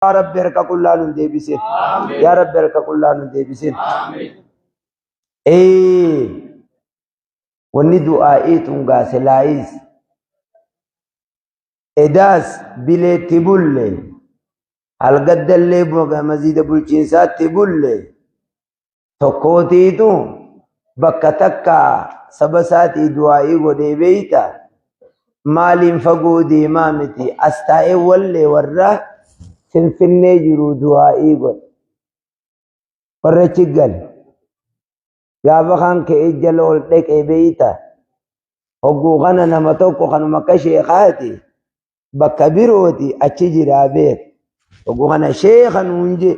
Rabbi harka qullaa nun deebisin. Yaa Rabbi harka qullaa nun deebisin. Ee wanni du'aa'ii tun gaaselaayis edaas bileetti bulle halgaddallee maziida bulchiinsaatti bulle tokkootiitu bakka takka saba isaatii du'aa'ii godhee beeyta maaliin fagoo deemaa miti as taa'ee wallee warra Finfinnee jiru du'aa'ii godhe warra achi gale gaafa kaan ka'ee jala ol dhaqee beeyta hogguu kana nama tokko kanuma akka sheekaati bakka birooti achi jiraa beek hogguu kana sheeka nuun jee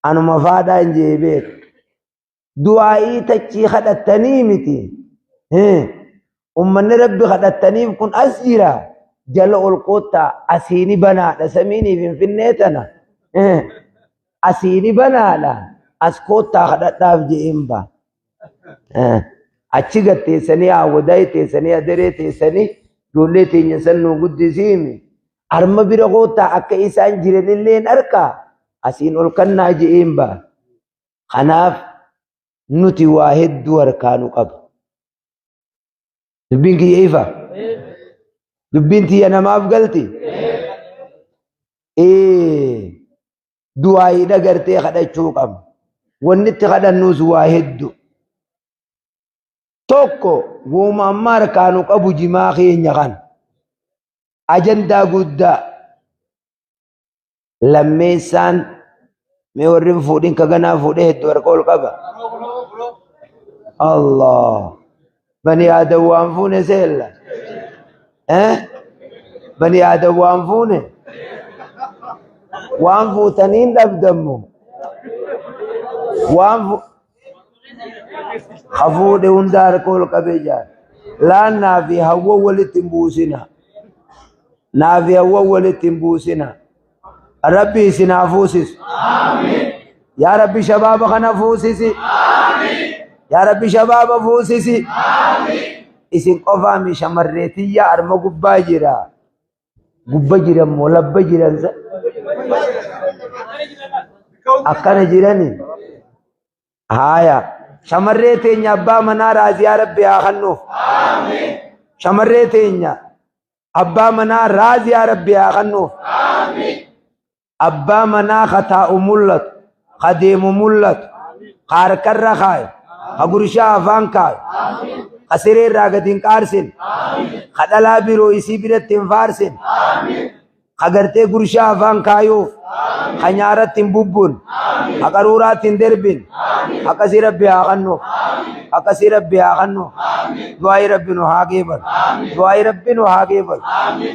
anuma faadhaan jee beek du'aa'ii tachii kadhattanii miti ummanni rabbi kadhattaniif kun as jira jala ol koottaa asiini banaadha samiinii finfinnee tana asiini banaadha as koottaa kadhadhaaf je'een ba achi gad teessanii haawwadaa teessanii aderee teessanii ijoollee teenya san nuu guddisiimi arma bira koottaa akka isaan jiranilleen arkaa asiin ol kannaa je'een ba Kanaaf nuti waa hedduu harkaa nu qaba. Dubbiin kiyya ifa? Dubbiin tiyya namaaf galti? Ee du'aayiidha gartee kadhachuu qabna. Wanni itti kadhannuus waa hedduu. Tokko wooma amma harkaa nu qabu jimaa keenya kana. Ajandaa guddaa. Lammeessaan mee warri hin fuudhin ka ganaa fuudhee hedduu harka ol qaba. Allah. Bani Aadam waan fuune seella. Eh? Bani Aadam waan fuune. Waan fuutaniin dhabdammo. Waan fu ka fuudhe hunda harka ol qabee jaan. Laannaa fi hawwan walitti hin buusina. Naa fi hawwan walitti hin buusina. Rabbi isin haa fuusisu. Yaa Rabbi shabaaba kana fuusisi. Yaa Rabbi shabaaba fuusisi. Isin qofaa mi shamarree tiyya arma gubbaa jira. Gubba jiran moo labba jiran sa? Akkana jirani. Haaya. Shamarree teenya abbaa manaa raaziyaa Rabbi haa kennuuf. Shamarree teenya Abbaa manaa raaziyaa Rabbi haa kennuuf. Abbaa manaa ka taa'u mul'atu, ka deemu mul'atu, ka harkarra kaayu, ka gurshaa afaan kaayu, ka siree irraa gadi hin qaarsin, ka dhalaa biroo isii biratti hin faarsin, ka gartee gurshaa afaan kaayuuf, ka nyaaratti hin bubbuun, ka qaruuraatti hin darbin, akkasii Rabbi haa kennuuf. Akkasii Rabbi haa kennuuf. Du'aayi Rabbi nu haa qeebalu. Du'aayi Rabbi nu haa qeebalu.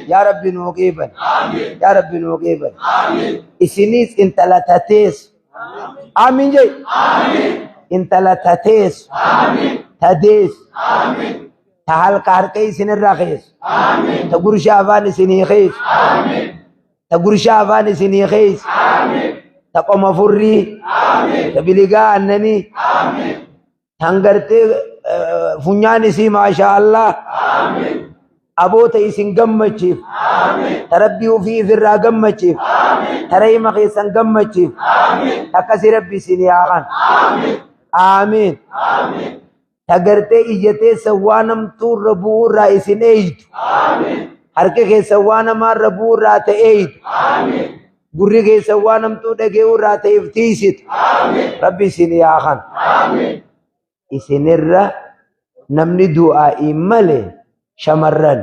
Yaa Rabbi nu qeebali. Yaa Rabbi nu qeebali. Isinis intala tateessu. Amiin jee. Intala tateessu. Tadeessu. Ta halka harka isinirra keessa. Ta gurshaa afaan isinii keessa. Ta gurshaa afaan isinii keessa. Ta qoma furrii. Ta biligaa aannanii. Tan gartee funyaan isii maashaa Allah. Aboota isin gammachiif. Ta rabbii ofii ifirraa gammachiif. Ta rahima keessan gammachiif. Akkasii rabbi isinii haa kan. Aamiin. Ta gartee ija teessan waan hamtuu irra bu'uu irraa isin eeydu. Harki keessan waan hamaa irra bu'uu irraa ta eeydu. Gurri keessan waan hamtuu dhage'uu irraa ta if tiisitu. Rabbi isin haa kan. Isinirra namni du'aa'iin malee shamarran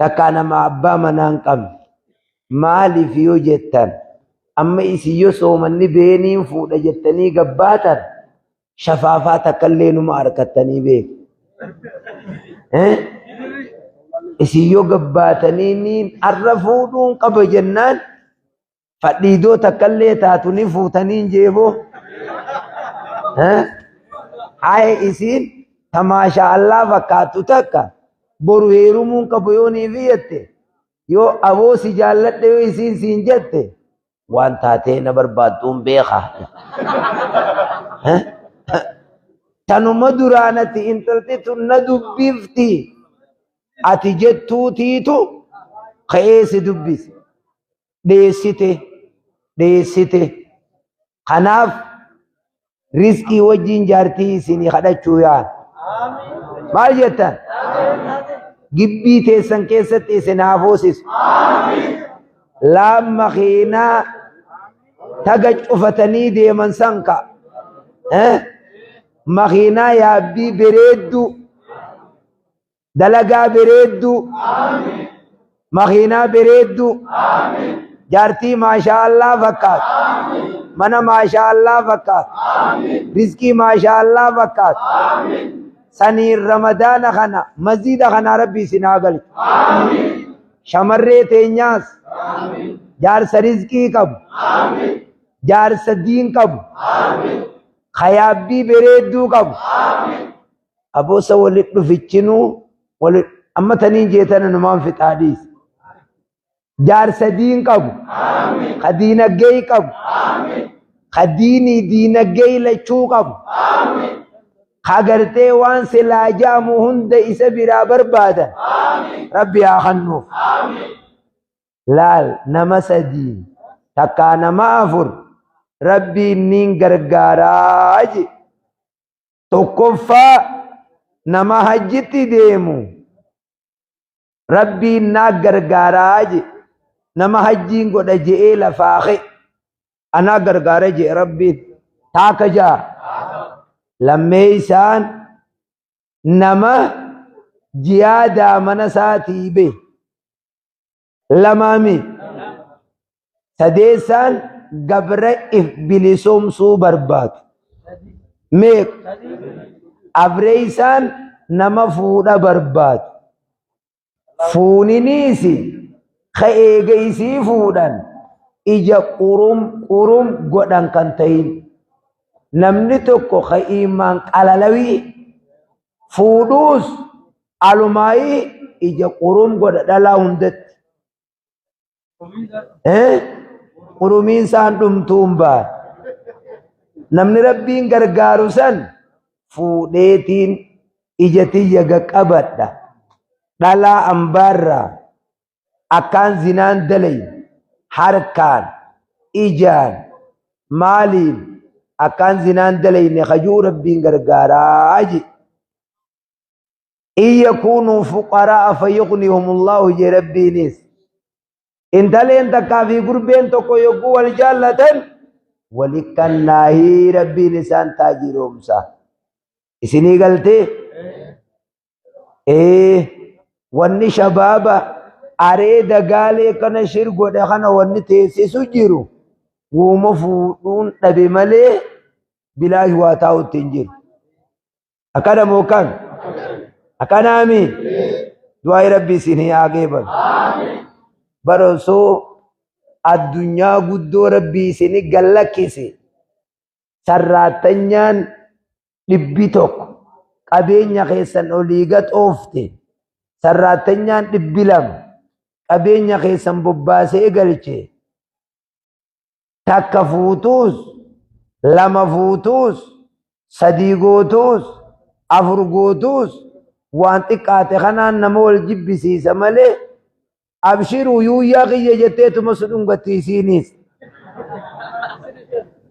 takkaa nama abbaa manaa hin qabne. Maaliif yoo jettan amma isin yoo soomanni beeniin fuudha jettanii gabbaatan shafaafaa takkallee numa arkattanii beeku. Eh? Isin yoo gabbaatanii niin arra fuudhuun qaba jennaan Fadhiidoo takkallee taatu ni fuutaniin jeeboo. Haye isiin tamaashaa allaa fakkaattu takka boru heerumuun qabu yoo niif jette yoo aboo si jaalladhe yoo isiin siin jette waan taatee na barbaadduun beeka. Tanuma duraan ati intalti tun na dubbifti ati jettuutiitu ka'ee si dubbise. Dheessite. Dheessite. Kanaaf rizqii wajjin jaartii isinii kadhachuu yaan. Maal jettan? Gibbii teessan keessatti isin haa fuusisu. Laan makiinaa taga cufatanii deeman san ka. Eh? Makiinaa yaabbii bereedduu. Dalagaa bereedduu. Makiinaa bereedduu. Jaartii maashaa Allah fakkaatu. Mana maashaa Allah fakkaatu. Rizqii maashaa Allah fakkaatu. Saniin Ramadaana kana masjiida kana Rabbi isin haa galchu. Shamarree teenyaas jaarsa rizqii qabu. Jaarsa diin qabu. Kayaabbii bereedduu qabu. Aboosa walit dhufichinuu walit amma taniin jeetana numaan fixaa dhiisi. Jaarsa diin qabu. Ka diinaggee qabu. Ka diinii diinaggee lachuu qabu. Ka gartee waan silaa jaamu hunda isa biraa barbaadan. Rabbi haa kennuuf. Laal nama sadii takkaa nama afur Rabbiin niin gargaaraa je. Tokkoffaa nama hajjitti deemu Rabbiin naa gargaaraa je. Nama hajjiin godha je'ee lafaa ka'e anaa gargaara je'e Rabbiin. Taaka ja'a. Lammeessaan nama jiyaadaa mana isaatii bahe. Lamaami. Sadeessaan gabra if bilisoomsuu barbaadu. Meeqa? Afreessaan nama fuudha barbaadu. Fuuniniisi ka eega isii fuudhan ija qurum qurum godhan kan ta'in. Namni tokko ka imaan qalalawii fuudhuus alumaayii ija qurum godha dhalaa hundatti. Eh? Qurumiin isaan dhumtuun baan. Namni Rabbiin gargaaru san fuudheetiin ija tiyya gaqqabadha. Dhalaa ambaarraa akkaan zinaan dalayu harkaan, ijaan, maaliin akkaan zinaan dalayne kajuu Rabbiin gargaaraa je. In yakuunuu fuqaraa'a fayyughnihumullahu je Rabbiinis. Intaleen takkaa fi gurbeen tokko yogguu wal jaallatan wali kannaahii Rabbiin isaan taajiroomsa. Isinii galtee? Ee wanni shabaaba areeda gaalee kana shir godhe kana wanni teessisu jiru wuuma fuudhuun dhabe malee bilaash waa taa'utti hin jiru. Akkana moo kan? Akkanaami? Du'aayi Rabbi isin haa geebalu. Bara osoo addunyaa guddoo Rabbi isin gallakkise sarraattanyaan 100 qabeenya keessan olii gad oofte sarraattanyaan 200 qabeenya keessan bobbaasee galche takka fuutuus lama fuutuus sadii gootuus afur gootuus waan xiqqaate kanaan nama wal jibbisiisa malee abshiruu yuuyyaa kiyya jetteetuma su dhungatti isiiniis.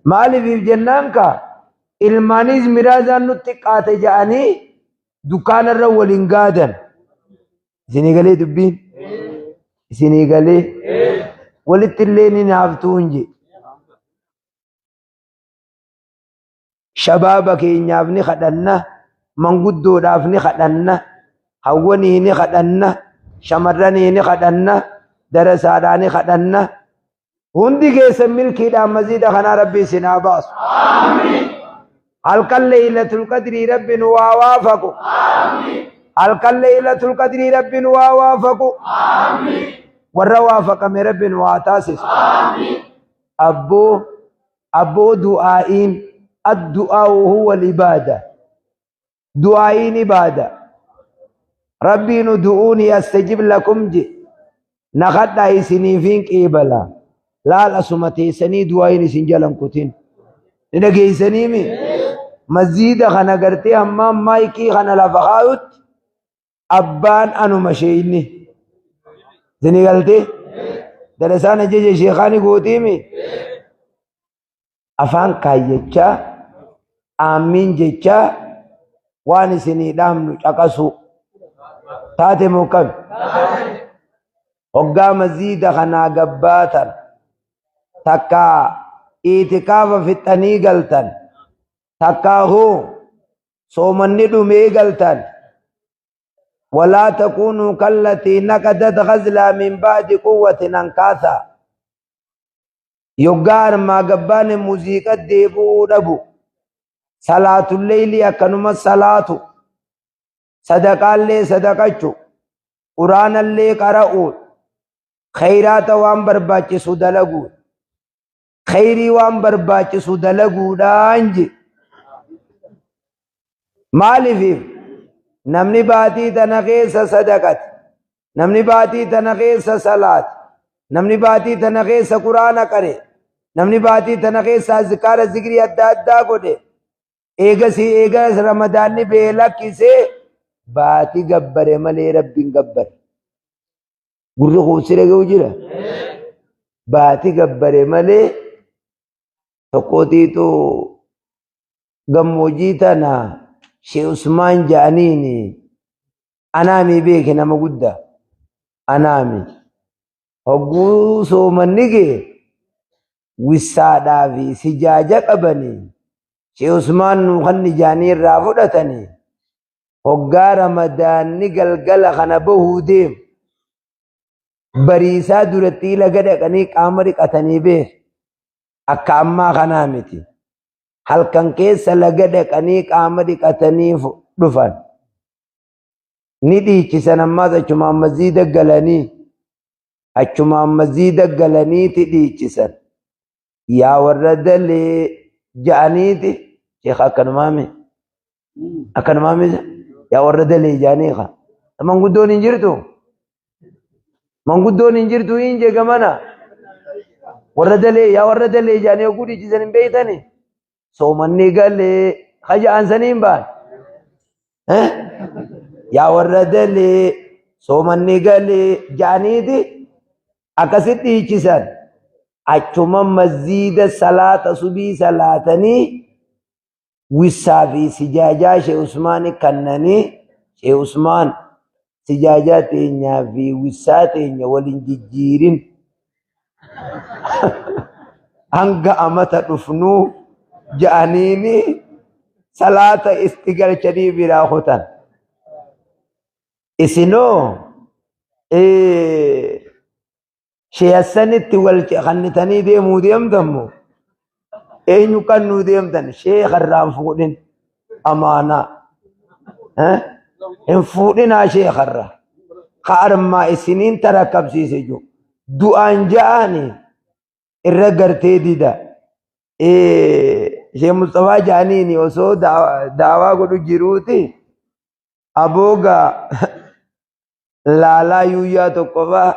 Maaliif jennaan ka ilmaaniis miraazaan nutti xiqqaate ja'anii dukkaanarra waliin gaadan. Isinii galee dubbiin? Isinii galee? Walitti illee ni naaftuu hin jee. Shabaaba keenyaaf ni kadhanna, manguddoodhaaf ni kadhanna, hawwanii ni kadhanna, shamarranii ni kadhanna, darasaadhaa ni kadhanna. Hundi keessan milkiidhaan masjiida kanaa Rabbi isin haa baasu. Halkan Leeylatul Qadrii Rabbi nu haa waafaqu. Halkan Leeylatul Qadrii Rabbi nu haa waafaqu. Warra waafaqame Rabbi nu haa taasisu. Abboo Abboo du'aa'iin addu'aa'u huwa al-ibaada. Du'aa'iin ibaada. Rabbiin udu'uuni astajib lakum je. Na kadhaa isiniifiin qeebala. Laal asuma teessanii du'aa'iin isin jalan kutin. Ni dhageessaniimi? Masjiida kana gartee hammaan maayikii kana lafa kaayutti abbaan anuma sheeyni. Isinii galtee? Darasaan ajaja sheekaani gootiimi? Afaan kaayyachaa, aammiin jechaa waan isinii dhaamnu caqasuu. Taate moo kami? Hoggaa maziida kanaa gabbaatan takkaa iitikaafa fixxanii galtan takkaa hoo soomanni dhumee galtan walaa takuunuu kallatii naqadat ghazlaa min ba'di quwwatin ankaasaa. Yoggaa armaa gabbaane muuziiqa deebi'uu dhabu. Salaatulleeylii akkanuma salaatu. Sadaqaallee sadaqachu. Quraanallee qara'uu. Kheyraata waan barbaachisu dalaguu. Kheyrii waan barbaachisu dalaguudhaan je. Maaliif namni baatii tana keessa sadaqate, namni baatii tana keessa salaate, namni baatii tana keessa quraana qare, namni baatii tana keessa azkaara zikrii adda addaa godhe, eegasii eegas ramadaanni bee lakkisee baatii gabbare malee rabbiin gabbare. Gurri kuusi dhaga'u jira. Baatii gabbare malee tokkootiitu gammoojjii tana Shee Usmaan ja'aniini anaami beeke nama guddaa anaami hogguu soomanni gee wissaadhaa fi sijaaja qabanii Shee Usmaan nuu kanni ja'anii irraa fudhatanii hoggaa ramadaanni galgala kana bahuu deemu bariisaa duratti laga dhaqanii qaama dhiqatanii beek akka ammaa kanaa miti. Halkan keessa laga dhaqanii qaama dhiqatanii dhufan. Ni dhiichisan ammaas achumaan masjiida galanii achumaan masjiida galaniiti dhiichisan. Yaa warra dalee ja'aniiti sheekha akkanumaami akkanumaami yaa warra dalee ja'anii ka manguddoon hin jirtu. Manguddoon hin jirtu hin jee gamana. Warra dalee yaa warra dalee jaanii oguu dhiichisan hin beeytani. Soomanni galee haja'an sanii hin ba'an. Yaa warra dalee soomanni galee jaaniiti akkasitti dhiichisan. Achuma masjiida salaata subii salaatanii wissaa fi sijaajaa Shee Usmaani kannanii Shee Usmaan sijaajaa teenyaa fi wissaa teenya wal hin jijjiirin hanga amata dhufnuu ja'aniini salaata itti galchanii biraa kutan. Isinoo Sheehassanitti wal kannitanii deemuu deemtan moo? Eenyu kannuu deemtan? Sheekha irraa hin fuudhin. Amaanaa. Hin fuudhinaa sheekha irraa. Ka armaa isiniin tarakkabsiise jiru. Du'aan ja'aani irra gartee dida. Shee Musxafaa ja'aniini osoo daawaa godhu jiruuti aboogaa laalaa yuuyyaa tokko faa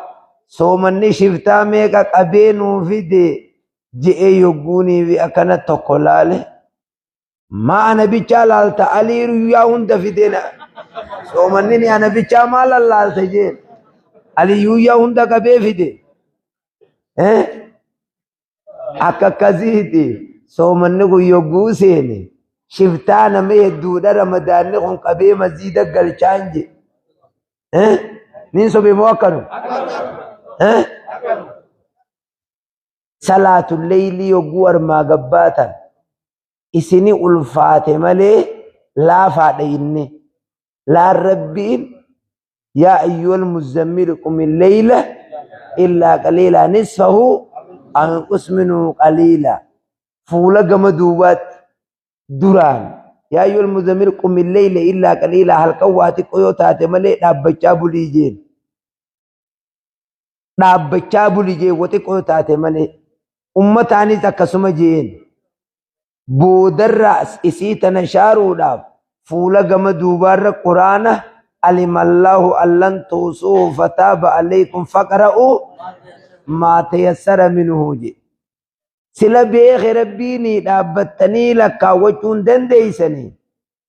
soomanni shiftaa meeqa qabee nuu fide je'ee yogguunii fi akkana tokko laale maa ana bichaa laalta alii yuyyaa hunda fidee na soomanni ni ana bichaa maa lallaalta jeen alii yuyyaa hunda qabee fide eh Akka akkasiiti soomanni kun yogguu seene shiftaa nama hedduudha ramadaanni kun qabee masjiida galchaan je. Niin sobe moo akkanu? Salaatu leeylii yogguu armaa gabbaatan isini ulfaate malee laafaadha inni. Laan rabbiin yaa ayyuhal muzzammil qumil leyla illaa qaliilaa nisfahu aw inqus minhu qaliila fuula gama duubaatti duraan yaa ayyuhal muzzammil qumil leyla illaa qaliilaa halkan waa xiqqoo yoo taate malee dhaabbachaa bulii jeen dhaabbachaa buli jeen wa xiqqoo yoo taate malee ummataanis akkasuma jeen Boodarra isii tana shaaruudhaaf fuula gama duubaarra Qur'aana alimallaahu allan tuusuuhu fataaba alaykum faqra'uu maa tayassara minhu jedhe. Sila beeke Rabbiinii dhaabbattanii lakkaawwachuu hin dandeeysanii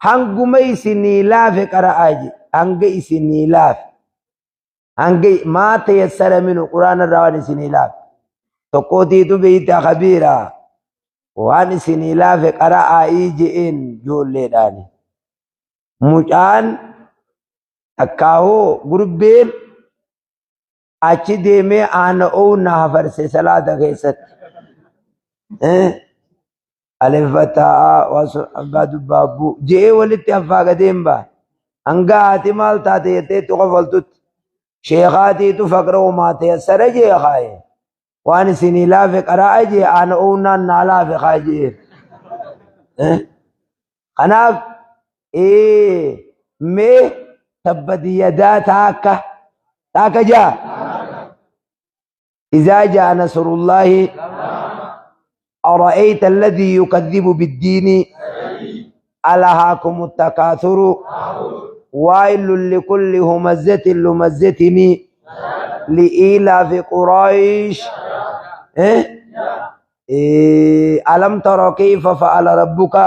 hanguma isinii laafe qara'aa jedhe. Hanga isinii laafe. Hanga maa tayassara minhu Qur'aana irraa waan isinii laafe. Tokkootiitu beeyta kabiira. Waan isinii laafe qara'aa'ii je'een joolleedhaani. Mucaan takkaahoo gurbeen achi deemee aana oowna hafarse salaata keessatti. Aleffataa waan sun abbaa dubbaabbuu je'ee walitti haffaa gadeen ba'a. Hanga haati maal taate jettee itti kofaltutti. Sheekaatiitu faqra umaa teessara jee kaaye. Waan isinii laafe qara'a jee aana ownaan naa laafe kaa jee. Kanaaf mee tabbati yadaa taakka taakka jaa. Izaa jaa nasrullaahi ara'ayta alladhii yukadhibu biddiini alahaakumu takaasuru waylun likulli humazatin lumazatin li'iilaafi quraayish alam tara kayfa fa'ala rabbuka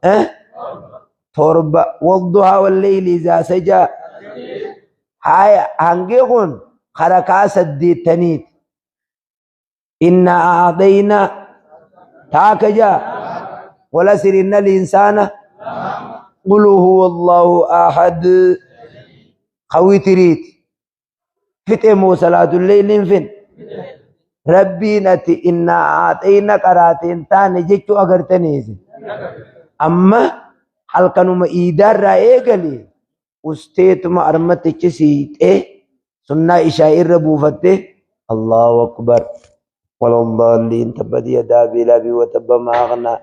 7 wadduhaa walleyli izaa sajaa. Haya hangi kun harakaa saddeettaniiti. Inna a'adayna taaka jaa walasir inna linsaana qul huwa allahu ahad kawitiriiti. Fixe moo salaatulleeyliin fin rabbiin ati inna a'axayna qaraate hin taane jechuu agartaniisi. Amma halkanuma iidaarraa eegali usteetuma armatti siixee sunnaa ishaa irra buufattee Allahu akbar waladaalliin tabbat yadaa abii lahabii wa tabba maa aghnaa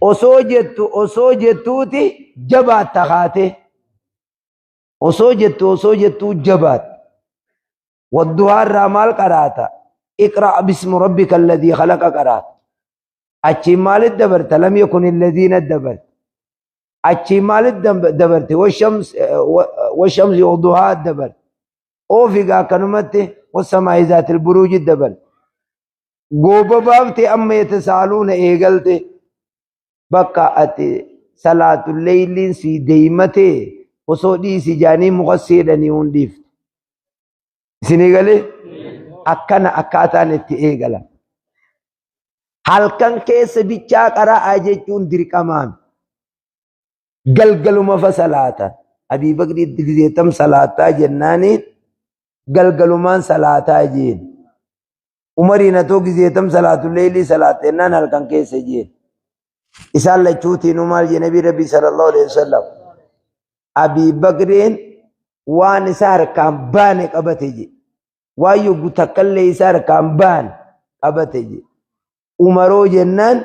osoo jettu osoo jettuuti jabaatta kaatee osoo jettu osoo jettuu jabaatta wadduhaa irraa maal qaraata iqra' bismi rabbika alladhii khalaqa qaraata achiin maalit dabarta lam yakun alladhiina dabarta achii maalit dabarte washamsi waduhaa dabarte oofiga akkanumatti wasamaa'i zaatil buruuji dabarte gooba baafte amma yatasaaluuna eegalte bakka ati salaatu leeyliin sii deeymatee osoo dhiisi jaanii muka seedhanii hun dhiifte isinii galee akkana akkaataan itti eegala Halkan keessa bichaa qara'aa jechuun dirqamaan. Galgaluma fa salaatan. Abii Bakriitti gizeetam salaataa jennaaniin galgalumaan salaataa jeen. Umariin atoo gizeetam salaatu leeylii salaatta jennaan halkan keessa jeen. Isaan lachuutiinuu maal jee Nabii Rabbii sallallahu alaihi wasallam. Abii Bakriin waan isa harkaan baane qabate jee. Waan yoggu takkallee isa harkaan baane qabate je. Umaroo jennaan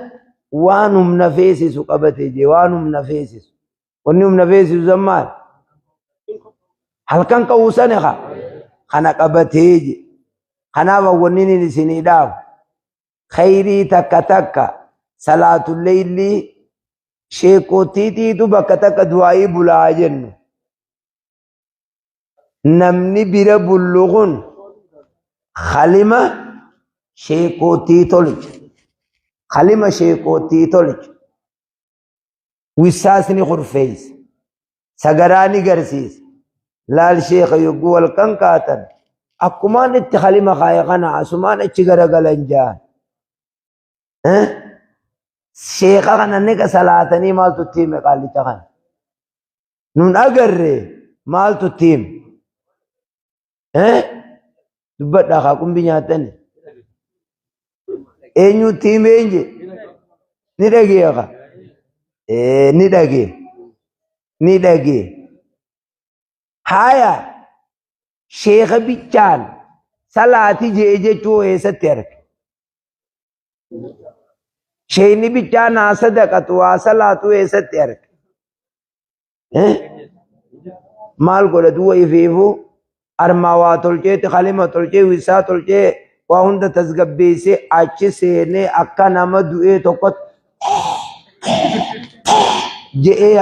waan humna feesisu qabate je waan humna feesisu. Wanni humna feesisu san maal? Halkan ka'uu sana ka kana qabatee je. Kanaaf wanni inni isinii dhaabu khayrii takka takka salaatu leeylii sheekootiitiitu bakka takka du'aa'ii bulaa jennu. Namni bira bullu kun halima sheekootii tolcha. Halima sheekootii tolcha. Wisaas ni kurfeessa. Sagaraa ni garsiisa. Laal sheeka yogguu halkan kaatan akkumaan itti halima kaaye kana asumaan achi garagalan jaan. Sheeka kana niqa salaatanii maaltu itti hime qaallicha kana? Nun agarre maaltu itti hime? Dubbadhaa kaa qumbi nyaattani. Eenyu itti hime eenje? Ni dhagee kaa. Ni dhagee. Ni dhagee. Haaya sheeka bichaan salaati jee jechuu eessatti arge? Sheeyni bichaan haa sadaqatu haa salaatu eessatti arge? Maal godha du'a ifiifuu armaa waa tolcheeti kalima tolchee wisaa tolchee waa hunda tasgabbeessee achi seenee akka nama du'ee tokkotti je'ee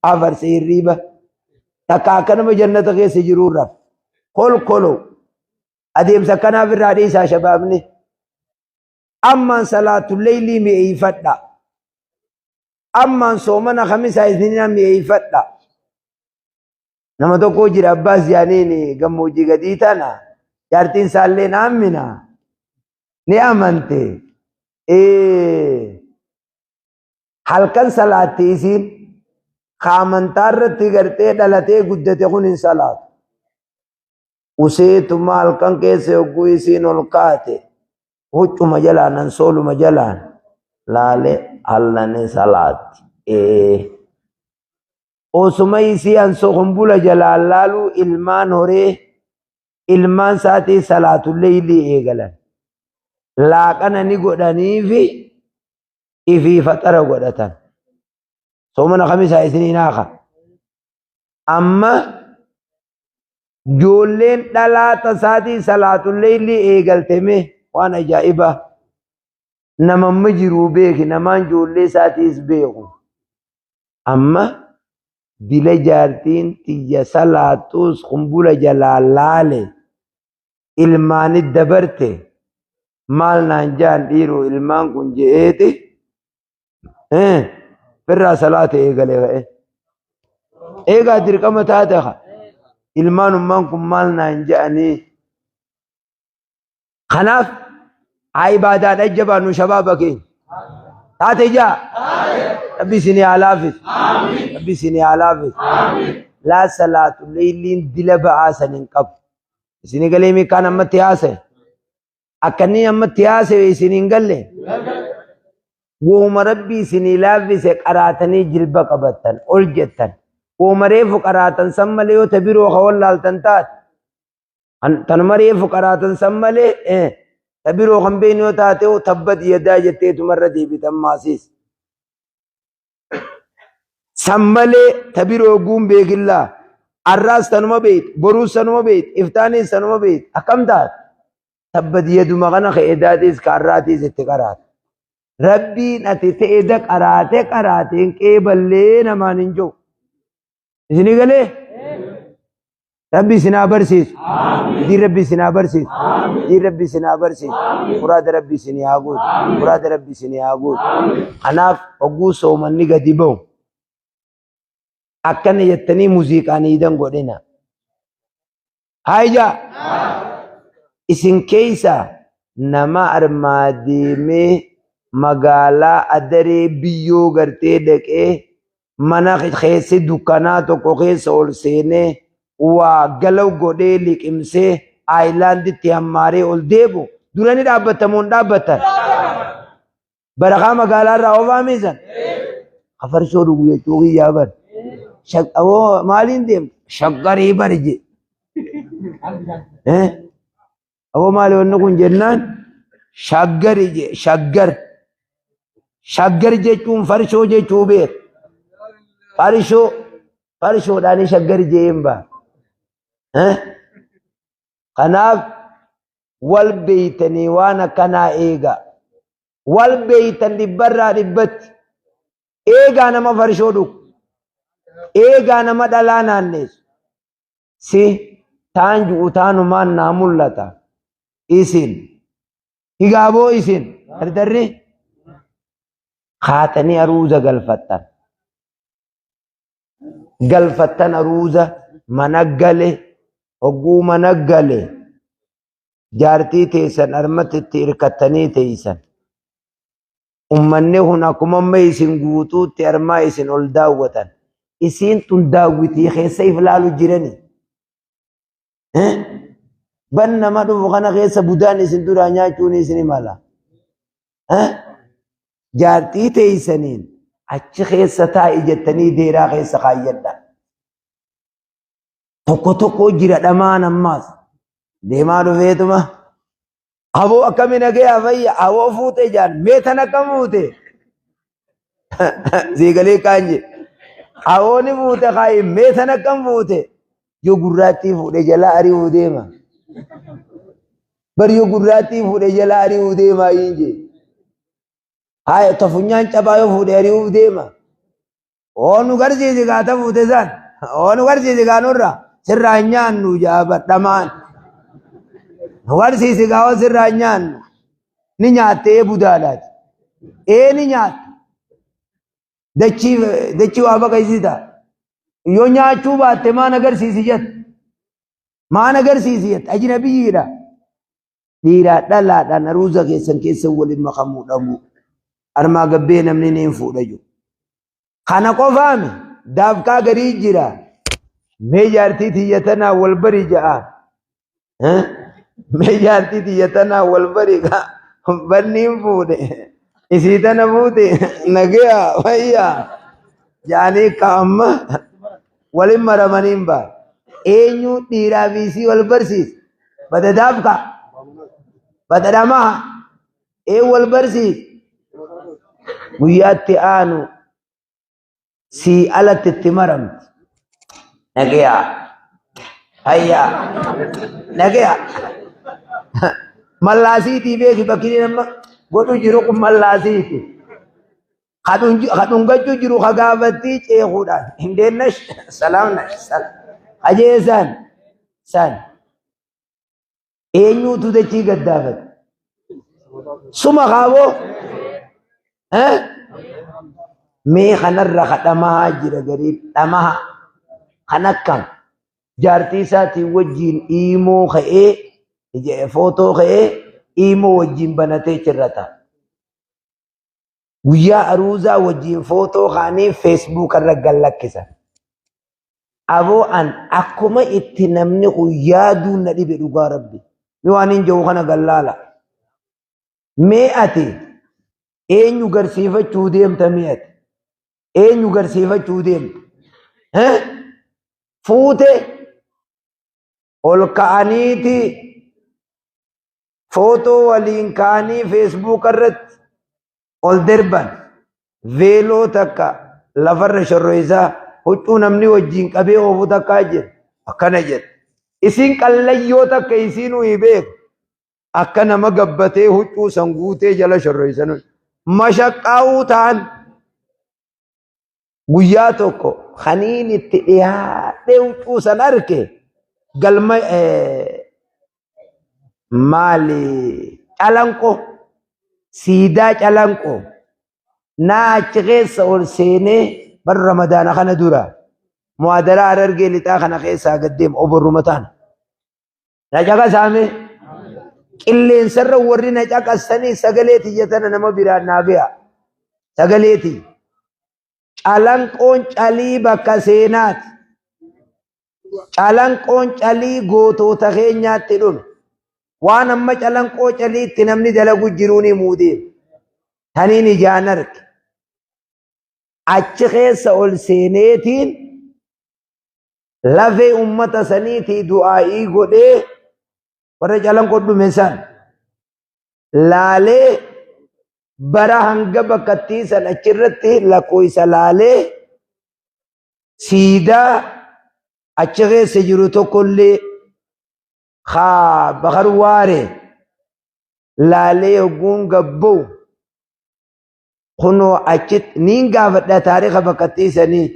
afarse hirriiba takka akka nama jannata keessa jiruu rafe kolkoloo adeemsa akkanaaf irraa dhiisaa shabaabni ammaan salaatu leeylii mi'eeffadha. Ammaan soomana kamisaa isinina mi'eeffadha. Nama tokko jira abbaas jaaniin gammoojjii gadii tana jaartiin isaallee naammina ni amante. Halkan salaatti isiin ka amantaa irratti gartee dhalatee guddate kun hin salaatu. Useetuma halkan keessa yogguu isiin ol kaate huccuma jalaan ansooluma jalaan laale hallani salaatti. Ee. Osuma isii ansoo kumbula jalaan laaluu ilmaan horee ilmaan isaatii salaatu leeylii eegalan. Laaqana ni godhaniifi ifii faxara godhatan. Soomana kamisaa isinii naaka. Amma ijoolleen dhalaa tasaatii salaatu leeylii eegalte mee waan ajaa'ibaa. Nama amma jiruu beeki namaan ijoollee isaatiis beeku. Amma dila jaartiin tiyya salaattuus kumbula jalaa laale ilmaanit dabarte maal naan jaan dhiiroo ilmaan kun je'eeti firraa salaata eegale ka'e. Eegaa dirqama taate ka ilmaanummaan kun maal naan ja'anii. Kanaaf haa ibaadaadha jabaannu shabaaba keenya. Taate jaa. Rabbi isinii haa laafisu. Rabbi isinii haa laafisu. Laa salaatu leeyliin dila ba'aa san hin qabu. Isinii galee miikaan ammatti haasa'e. Akka inni ammatti haasa'e isin hin galle. Wooma Rabbi isinii laaffise qaraatanii jilba qabattan ol jettan. Wooma reefu qaraatan san malee yoo ta biroo ka wallaaltan taate. Tanuma reefu qaraatan san malee ta biroo kan beeknu yoo taate hoo tabbat yadaa jetteetumarra deebitan maasiis. San malee ta biroo guun beekillaa. Arraas tanuma beektu, boruus tanuma beektu, iftaanis tanuma beektu. Akkam taate? Tabbat yaduma kana ka edaatiis ka arraatiis itti qaraata. Rabbiin ati ta'eda qaraate qaraate hin qeeballee namaan hin jiru. Isinii galee? Rabbi isin haa barsiisu. Diin Rabbi isin haa barsiisu. Diin Rabbi isin haa barsiisu. Muraada Rabbi isin haa guutu. Muraada Rabbi isin haa guutu. Kanaaf hogguu soomanni gadi ba'u akkana jettanii muuziqaan iidan godhina. Haayijaa isin keessa nama armaa deemee magaalaa adaree biyyoo gartee dhaqee mana keessi dukkanaa tokko keessa ol seenee waa galaw godhee liqimsee aayilaanditti hammaaree ol deebu dura ni dhaabbatta moo hin dhaabbattan? Barakaa magaalaa irraa oofaa miisan? Afarshoo dhugu jechuu kiyyaa bar. Aboo maaliin deemta? Shaggarii bari je. Aboo maali wanni kun jennaan shaggari je shaggar. Shaggar jechuun farshoo jechuu beek. Farshoo farshoodhaan shaggar jeen baa. Kanaaf wal beeytanii waan akkanaa eegaa. Wal beeytan dhibbarraa dhibbatti. Eegaa nama farshoo dhugu. Eegaa nama dhalaa naanneessu. Si taan ju'u taanumaan naa mul'ata. Isin. Higaaboo isin. Dardarri. Kaatanii aruuza galfattan. Galfattan aruuza mana gale. Hogguu mana gale. Jaartii teessan armatti itti irkattanii teessan. Ummanni kun akkuma amma isin guutuutti armaa isin ol daawwatan. Isiin tun daawwitii keessa if laalu jirani. Ban nama dhufu kana keessa budaan isin duraa nyaachuun isin mala. Jaartii teessaniin achi keessa taa'i jettanii deeraa keessa kaayyadha. Tokko tokko jira dhamaan ammaas. Deemaa dhufeetuma. Aboo akkami nagayaa fayya aboo fuute jaan mee tan akkam fuute. Siigalee kaan je. Aboo ni fuute kaayi mee tan akkam fuute. Yoo gurraattii fuudhe jalaa ari'uu deema. Bar yoo gurraattii fuudhe jalaa ari'uu deema hin jee. Haaya ta funyaan cabaa yoo fuudhe ari'uuf deema. Oo nu garsiisi gaa ta fuute san. Oo nu garsiisi gaa nurra. Sirraa hin nyaannu jaabadhamaan. Nu garsiisi gaa oo sirraa hin nyaannu. Ni nyaatte ee budaadhaati. Ee ni nyaatte. Dachii dachii waa baqaysita. Yoo nyaachuu baatte maan agarsiisi jette. Maan agarsiisi jette. Ajnabiyyiidha. Dhiiraa dhalaadhaan aruuza keessan keessa waliin makamuu dhabuu. Armaa gabbee namni ni hin fuudha jiru. Kana qofaami daafkaa garii jira. Mee jaartii tiyya tanaa wal bari ja'a. Mee jaartii tiyya tanaa wal bari kaa banniin fuudhe. Isii tana fuute nagaya fayyaa jaanii ka amma walin maramaniin baa. Eenyu dhiiraa fi isii wal barsiisa. Bada daafkaa. Bada dhamaha. Ee wal barsiisa. Guyyaatti aanu sii alatti itti maramti. Nagayaa. Fayyaa. Nagayaa. Mallaasiitii beeki bakki inni nama godhu jiru kun mallaasiiti. Ka dhungachuu jiru ka gaafattii ceekuudhaan. Hindeennash salaam nash salaam. Hajeesaan san. Eenyuutu dachii gaddaafate? Suma kaaboo? Mee kanarra ka dhamahaa jira gariin dhamaha kan akkam jaartii isaatiin wajjiin iimoo ka'ee footoo ka'ee iimoo wajjiin banatee cirrata. Guyyaa aruuzaa wajjiin footoo ka'anii feesbuuka irra gad lakkisan. Aboo an akkuma itti namni kun yaaduun na dhibe dhugaa rabbi. Mee waan hin jiru kana gallaala. Mee ati eenyu garsiifachuu deemta mee ati? Eenyu garsiifachuu deemta? Eh? Fuute ol ka'aniiti footoo waliin ka'anii feesbuuka irratti ol darban veeloo takka lafarra shorroysaa huccuu namni wajjiin qabee oofu takkaa jira akkana jedha. Isiin qallayyoo takka isiinuu hin beeku. Akka nama gabbatee huccuu san guutee jala shorroysan mashaqqaa'uu ta'an guyyaa tokko kaniin itti dhiyaadhee huccuu san arke galma maali calanqo siidaa calanqo naa achi keessa ol seenee bar ramadaana kana dura muhaadaraa harargee lixaa kana keessaa gad deema oborruma taana. Na caqasaame qilleensarra warri na caqasanii sagalee tiyya tana nama biraan naa ga'a. Sagalee tiyya. Calanqoon calii bakka seenaati. Calanqoon calii gootoota keenyaatti dhume. Waan amma calanqoo caliitti namni dalagu jiruun himuu deema. Taniin ijaan arge. Achi keessa ol seeneetiin lafee ummata saniitii du'aa'ii godhee warra calanqoo dhume san laalee bara hanga bakkattii san achirratti lakkoofsa laalee siidaa achi keessa jiru tokkollee haa bakar waare laalee hogguun gabba'u kunoo achitti niin gaafadha taarika bakkattii sanii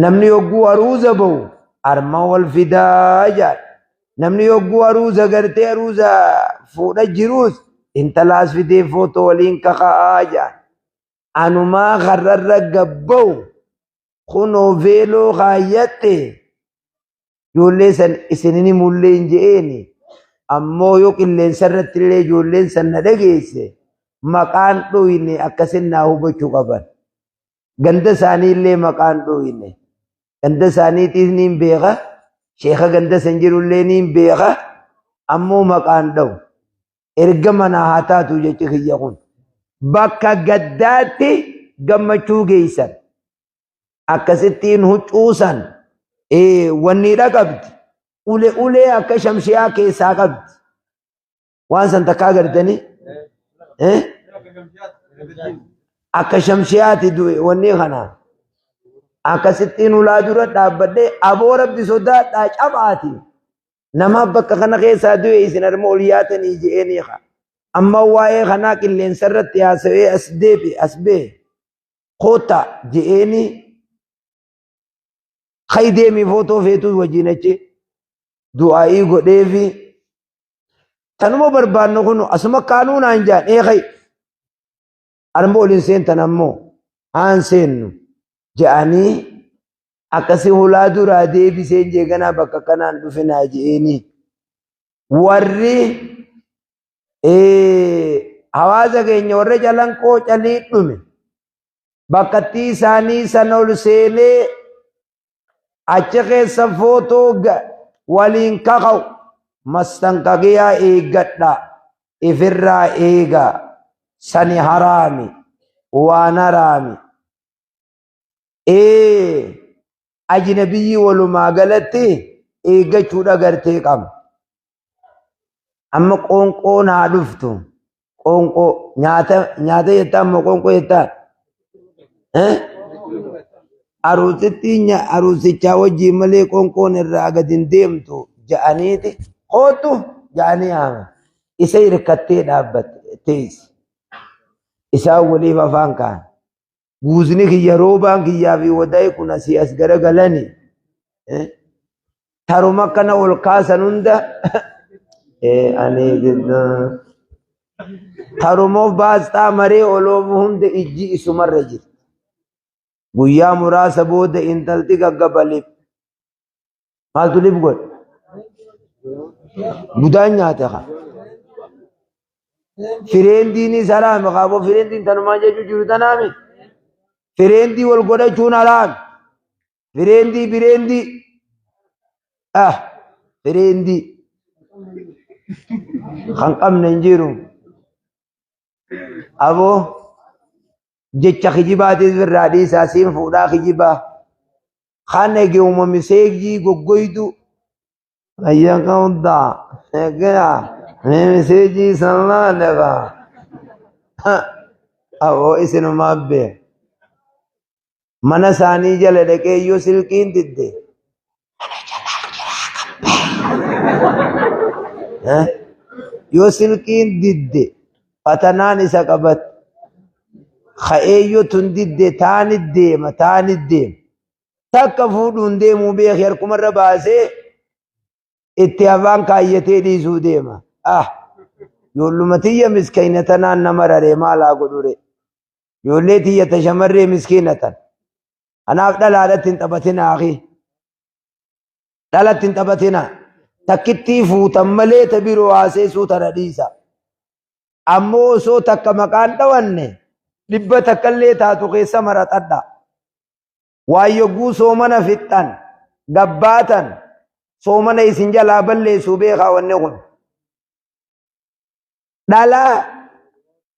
Namni yogguu aruuza ba'u arma wal fidaa jedha. Namni yogguu aruuza gartee aruuza fuudha jiruus intalaas fidee footoo waliin kaka'aa jedha. Anumaa karrarra gabba'u kunoo veeloo kaayyadhe ijoollee san isinin himullee hin je'eeni. Ammoo yoo qilleensa irratti illee ijoolleen san na dhageesse maqaan dhoyne akkasin naa hubachuu qaban. Ganda isaanii illee maqaan dhooyne. Ganda isaaniitiis niin beeka. Sheeka ganda san jiru illee niin beeka. Ammoo maqaan dha'u. Erga manaa haa taatu jechi kiyya kun. Bakka gaddaatti gammachuu geessan. Akkasittiin huccuu san wanniidha qabdi. Ule ulee akka shamshiyaa keessaa qabdi. Waan san takkaa agartanii? Eh? Akka shamshiyaati du'e wanni kana. Akkasittiin ulaa dura dhaabbadhee aboo rabbi sodaadhaa cabaati. Nama bakka kana keessaa du'e isin harma ol yaatanii je'eenii kaa. Amma waa'ee kanaa qilleensa irratti haasawee as deebi as bee koottaa je'eenii kai deemii footoo feetuu wajjin achi du'aa'ii godheefi Tanuma barbaannu kun asuma kaanuu naan jaan ee kai. Arma ol hin seentan ammoo haan seennu je'anii akkasi hulaa duraa deebiseen jee ganaa bakka kanaan dhufinaa je'eenii. Warri Hawaasa keenya warra Calanqoo calii dhume bakkattii isaanii sana ol seenee achi keessa footoo waliin kaka'u mastanqaqiyaa eeggadha ifirraa eegaa sani haraami waan haraami. Ee ajnabiyyii walumaa galatti eeggachuudha gartee qabna. Amma qoonqoon haa dhuftu. Qoonqoo nyaata nyaata jettaan moo qoonqoo jettaan? Eh? Aruusittii aruusichaa wajjin malee qoonqoon irraa gad hin deemtu ja'aniiti kootu ja'anii haama. Isa hirkattee dhaabbatte teessi. Isaan waliif afaan kaa'an. Guuzni kiyya roobaan kiyyaa fi wadaa'ii kun asii as garagalani. Taruma akkana ol kaasan hunda ani taruma of baasxaa maree oloofu hunda ijji isumarra jirti. Guyyaa muraasa booda intalti gaggabaliif Maaltu lif godhe? Budaan nyaate kaa. Fireendiinis haraami kaaboo fireendiin tanumaan jechuu jiru tanaami. Fireendii wal godhachuun haraami. Fireendii fireendii. Ah fireendii. Kan qabne hin jiru. Aboo jecha kijibaatis irraa dhiisaa siin fuudhaa kijibaa. Kan ege uumame seejii goggoydu ayya qabda egaa miseejii sannaa dhaga aboo isinumaa beeka mana isaanii jala dhaqee yoo silkiin didde mana jalaa jiraa kan bahe yoo silkiin didde fatanaan isa qabatte ka'ee yoo tun didde taani deema taani deema Takka fuudhuun deemuu beeki harkumarra baasee itti afaan kaayyatee dhiisuu deema. Ah! Ijoolluma tiyya miskiina tanaan nama raree maal haa godhure? Ijoollee tiyya ta shamarree miskiina tan. Kanaaf dhalaadhatti hin taphatinaa akhi. Dhalatti hin taphatinaa. Takkittii fuutan malee ta biroo haaseessuu tana dhiisa. Ammoo osoo takka maqaan dhawanne dhibba takkallee taatu keessa maraxadha. Waan yogguu soomana fixxan gabbaatan soomana isin jalaa balleessuu beekaa wanni kun. Dhalaa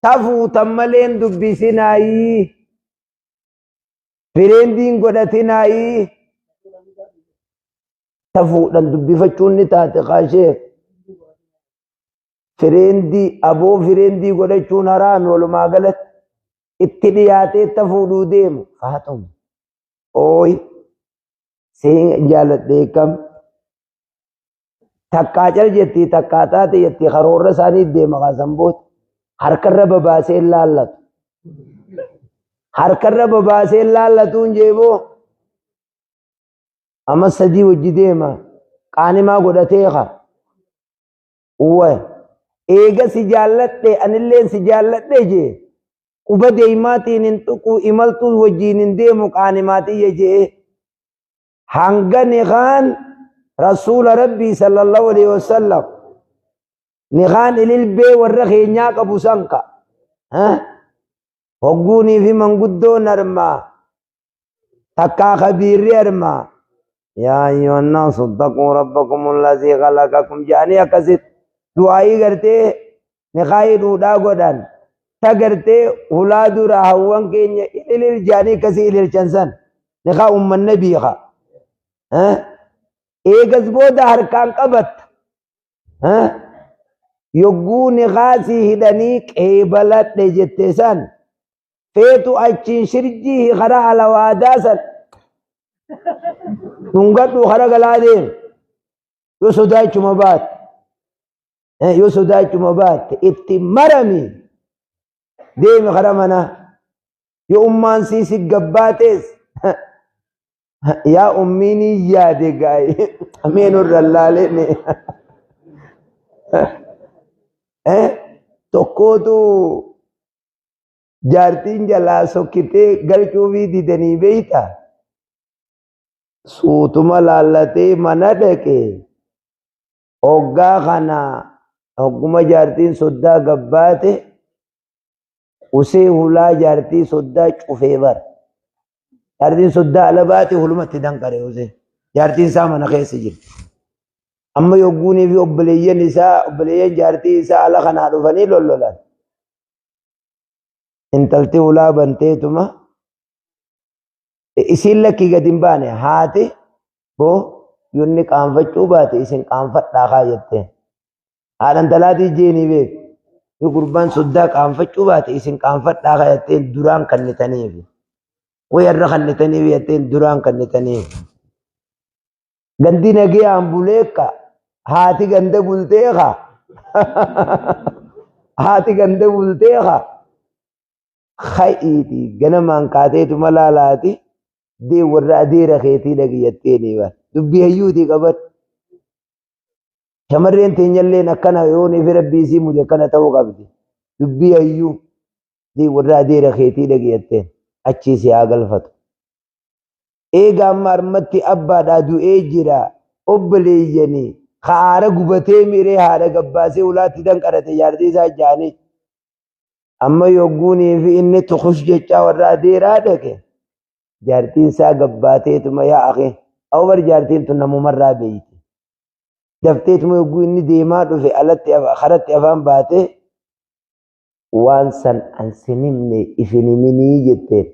tafuutan maleen dubbisinaayii. Fireendiin godhatinaayii. Tafuudhan dubbifachuun ni taate kaashee. Fireendii aboo fireendii godhachuun haraami walumaa galatti. Itti dhiyaatee ta fuudhuu deemu faaxuma. Ooyi siin jaaladhee kam takkaa cal jettii takkaa taate jettii karoorra isaanii deema kaasan booda harkarra babaasee hin laallatu. Harkarra babaasee hin laallatuun jeeboo amma sadii wajji deema qaanimaa godhatee kaa. Uwwa eega si jaalladhe anilleen si jaalladhe jee quba deeymaatiin hin tuqu imaltuus wajjiin hin deemu qaanimaa tiyya jee hanga nikaan rasuula rabbii sallallahu alaihi wasallam nikaan ililbee warra keenyaa qabu sanka hogguunii fi manguddoon armaa takkaa kabiirri armaa yaa ayyuhannaasu ittaquu rabbakum allazii khalaqakum jedhanii akkasitti du'aayii gartee nikaahii dhuudhaa godhan ta gartee hulaa dura hawwan keenya ililil jedhanii akkasii ililchan san nikaa ummanna biika eegas booda harkaan qabatta yogguu nikaasii hidhanii qeebaladhe jette san feetu achiin shirjii karaa alawaadaa san dhungadhu kara galaa deem yoo sodaachuma baatte yoo sodaachuma baatte itti marami deemi kara manaa yoo ummaan sii si gabbaatees yaa ummii ni yaade gaa'e mee nurra laalee tokkootu Jaartiin jalaa sokkitee galchuufii didanii beeyta. Suutuma laallatee mana dhaqe. Hoggaa kana Hogguma jaartiin soddaa gabbaate usee hulaa jaartii soddaa cufee bara. Jaartiin soddaa ala baate hulumatti danqare usee. Jaartiin isaa mana keessa jirti. Amma yogguunii fi obboleeyyan isaa obboleeyyan jaartii isaa ala kanaa dhufanii lollolan. Intalti hulaa banteetuma isiin lakkii gadi hin baane haati boo yonni qaanfachuu baate isin qaanfadhaa kaa jetteen. Haadha intalaatii jeenii beeku. Yoo gurbaan soddaa qaanfachuu baate isin qaanfadhaa kaa jetteen duraan kannitaniifi. Way har'a kannitaniifi jetteen duraan kannitaniifi. Gandi nagayaan buleekka haati ganda bultee kaa. Haati ganda bultee kaa. Ka'iiti ganamaan kaateetuma laalaati dee warra adeera keetii dhaqi jetteeni bar. Dubbii hayyuutii qabadhu. Shamarreen teenyalleen akkana yoon ifi rabbii isii mude akkana ta'uu qabdi. Dubbii hayyuu dee warra adeera keetii dhaqi jetteen achii si haa galfatu. Eega amma armatti abbaadhaa du'ee jira obboleeyyani ka aara gubatee miiree haadha gabbaasee ulaatti danqarate jaartii isaa jaanii. Amma yogguunii fi inni tukush jechaa warra adeeraa dhaqe jaartiin isaa gabbaateetuma yaa akhi awbar bar jaartiin tun namumarraa beeyti. Dafteetuma yogguu inni deemaa dhufe alatti karatti afaan baatee waan san an sin himne ifin himinii jetteen.